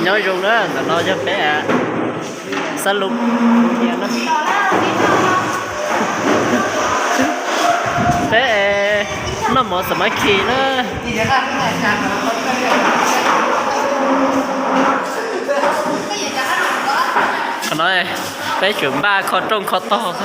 Nyob zoo na, ntawm no yog peb xab lub, peb noj mov xam mab khi na. Qhov no peb tseem npaj kho rooj kho tog.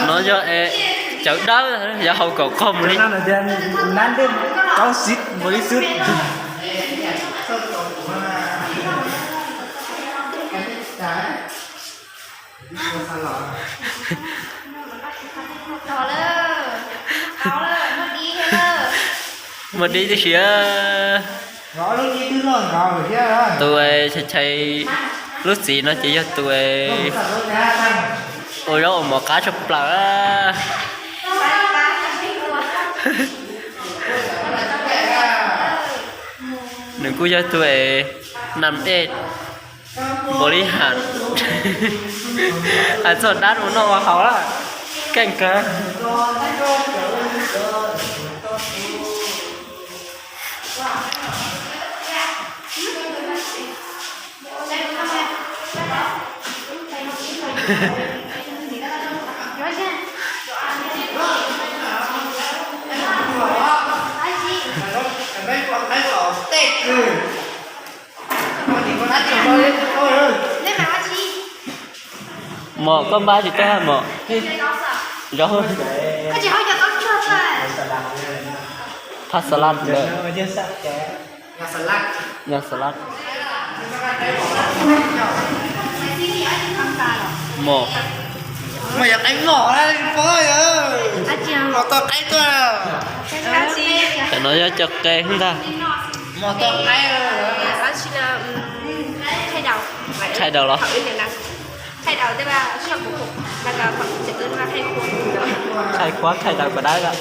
No yog cawv dawb, yog hau kom qog mus li. Muaj dib tib si. Tus chais chais lub txiv no ces yog tus ua zaub ua mov qab tshaj plaws. Nws kuj yog tus nam ej npaum li has, hais txog dab ua noj ua haus lawm, keej kawg. Mom, koj npaj tsis tau mom. Zov. Phaj salad ntawd. Yog salad. Mom. Tam no yog cov qe ntag. Khaij daus los? Khaij khuav khaij daus kom dawb lawm.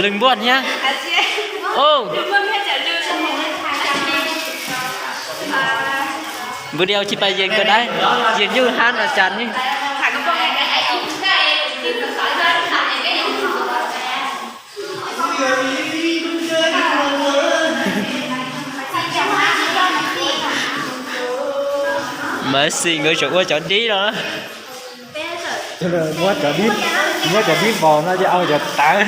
Lwg npuaj thiab. Npws diau tsis pais yees kawg dab, yees nyuj hab no cas ne. Maiv Xis nkawd tseem ua cov dib no. Muab cov dib, muab cov dib vos no ces au cov tawv.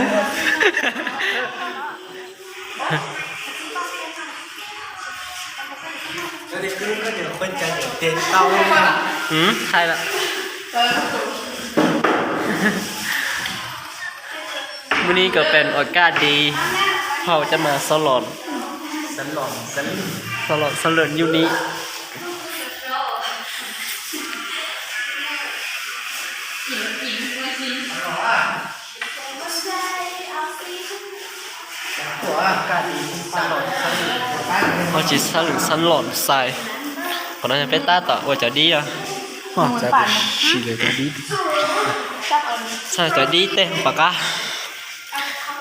Mus ni kom pem ua kaj dib, hau cov mas xav lom, xav lom xav lom yus ni. Ho tsis xab lwm xab lom xais. Qhov no yog peb tab tom ua cov dib os. Xab cov dib tej pom qab.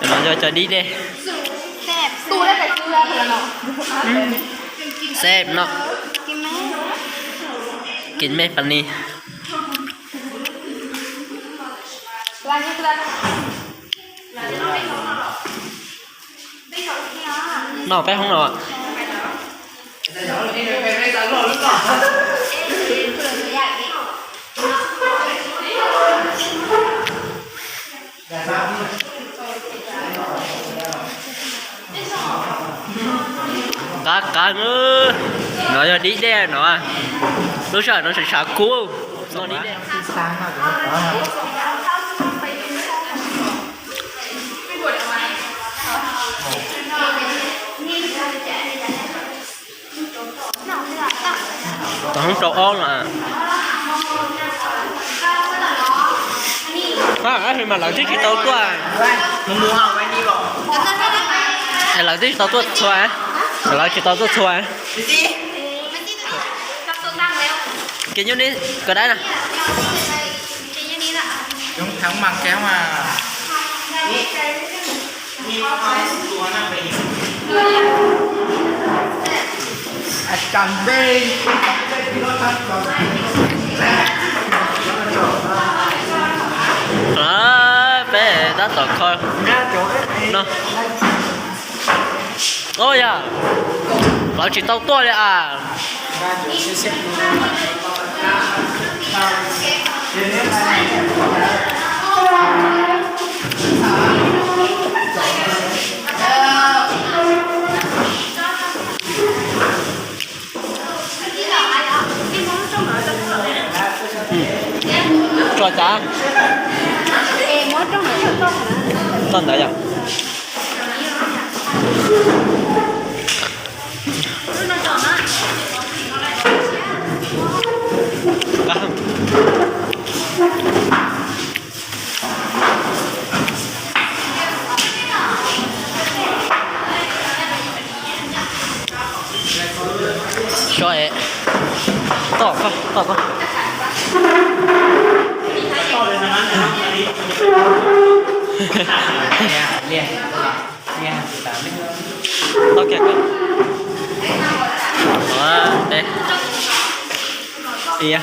No yog cov dib dej. Xeb no. Kis mej pas ni. Noj peb hoob no. Qab qab, no yog dib dej no. Lub sij hawm no sawv sawv kub. Tom hoob rau ob no. Mas lawv twb tsis tau tuaj. Lawv twb tsis tau tuaj txhua. Lawv tsis tau tuaj txhua. Kev nyuj ni, koj dab na. Yoov Thaav mas kev mas. Peb tab tom kho no. Ua yog, lawv tsis tau tuaj li as. Tso cas? Toj ntawd yom. Tso es. Toj koj, toj koj. Toj kiag koj. Ua, teb. Ib.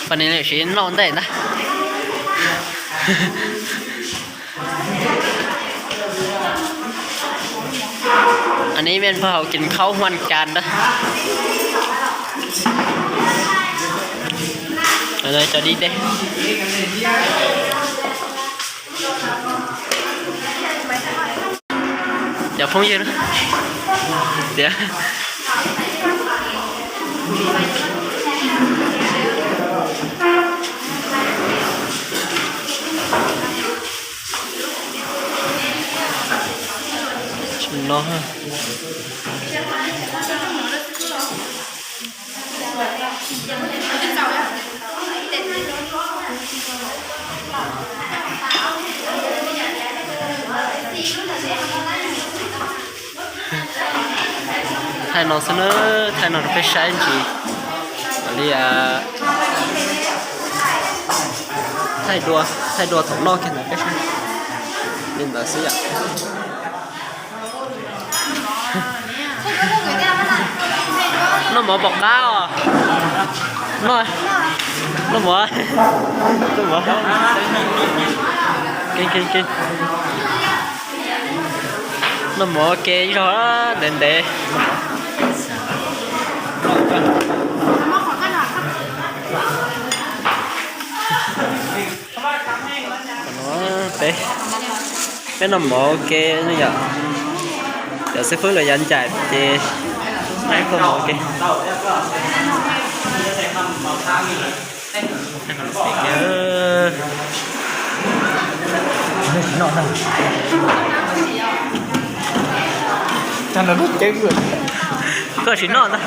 Pab ne lawm siv noj ntej ntag. Anv ne mej pab hauv kis khaub huaj cas ntag. Cov dib deb. Cov phooj ywg tias no. Thaij no xwb na, thaij no rau peb saib ntsis. Li thaij dua, thaij dua thaum noj kiag ntawd peb saib. Li ntawd xwb yom. Noj mov pom qab os. Noj, noj mov, noj mov. Kev, kev, kev. Noj mov ua ke ib zaug ntev ntev. Peb, peb noj mov ua ke ne yom. Cov xib fwb lawv yav ncaim ces peb kuj mov ua ke. Koj sim noj ntag.